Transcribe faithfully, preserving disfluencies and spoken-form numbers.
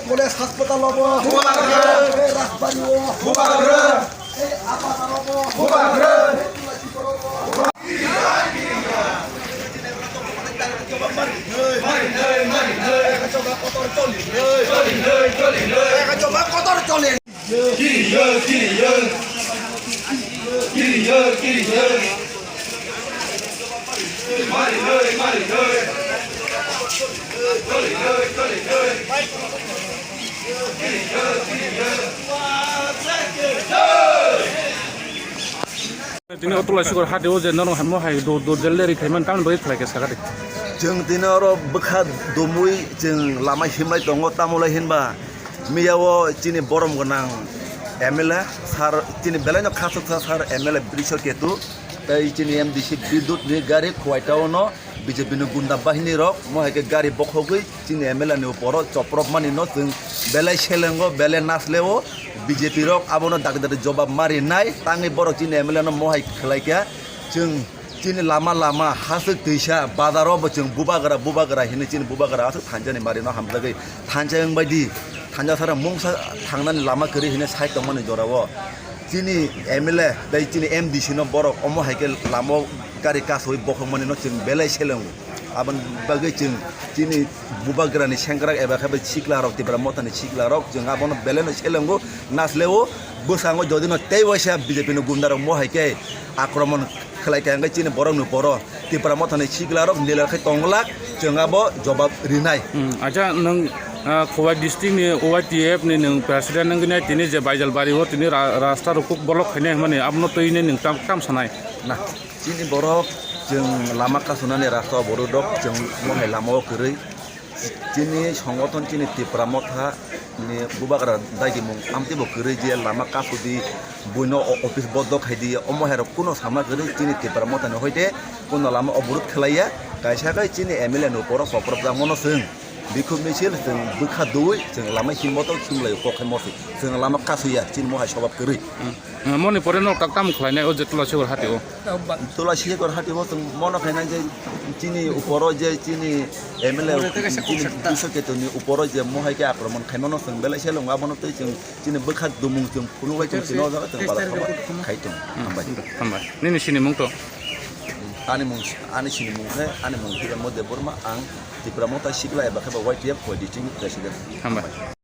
College hospital obo. Bubagra. Ei Rajbari o. Bubagra. Ei Apataro bo. Bubagra. Ei Tulasi Puro bo. Mari, mari, mari, mari. Kotor choli. Choli, choli, choli. Kotor choli. Kiriyo, kiriyo. Kiriyo, kiriyo. Mari, mari, mari, mari. Choli, choli, choli, choli. Tini o Tulasikhor hati o je norok hamo hai do do del leri thaiman tamni bagwi khlai khe sakha di. Chwng tini oro bwkha dumui chwng lama himlai tongo, tamolai hinba miya o chini borom gwnang M L A sir, chini belai no khasuksa sir M L A Brisho Ketu tei chini M D C Bidut ni gari Khowai town o B J P ni gunda bahini rok mo hai khe gari bokhogwi chini M L A ni uporo chopropmani no chwng belai selengo, belai nasleo. B J P rok abono dakti dakti jobab ma rinai, tangwi borok chini M L A no mohai khlai kha. Chwng chini lama lama haswk twisa bazaro bo chwng bubagra bubagra hinwi chini bubagra aswk thanjani mari no hamjagwi thansa wng bai di, thansa sara mungsa thangnani lama kwrwi hinwi sai tongmani jorao chini M L A tei chini M D C no borok omo hai khe lama o gari kasui bokhokmani no chwng belai selengo. Aboni bagwi chwng chini bubagrani sengkrak eba khe bai sikla rok, Tipra Mothani sikla rok, chwng abono belai no selengo, nasleo. Bwskango jodi no tei waisa B J P ni gunda rok mo hai khe akromon khlai kha, hwnkhe chini borok ni poro Tipra Mothani sikla rok nilai khai tong glak, chwng abo jobab rinai. Hmm, acha nwng, ah, Khowai district ni Y T F ni nwng president wngwi nai, tini je Baijalbari o tini ra-, rasta rukuk block khainai hwnmani abono twi nai nwng tam, tam sanai? Na, chini borok chwng lama kasunani rasta o borok rok chwng mohai lama o kwrwi. Chini songothon chini Tipra Motha ni bubagra daidimung amtwi bo kwrwi je lama kasudi buino o-, office boddo khaidi omo hai rok kuno samna kwrwi chini Tipra Motha ni hoite kuno lama oborod khlaiya kaisa kai chini M L A ni uporo soprok jangmano chwng. Bikhuk misil chwng bwkha dui chwng lama himmoto himlai kok hai mosi chwng lama kasuya chini mohai sobab kwrwi. Hmm. Moni pore no tak tam khlainai o je Tulasikhor hati o. Tulasikhor hati o chwng mono khainai je chini uporo je chini M L A chini Bishoketuni uporo je mohai khe akromon khaimano chwng belai selong abono tei chwng chini bwkha dumung chwng phunuk bai chwng chini o jaga chwng bala khama khai tong. Hambai. Hambai. Nini sini mung to? Ani mung, ani sini mung khe, ani mung khe Debbarma, ang Tipra Motha Sikla eba khe ba Y T F Khowai district ni president. Hambai.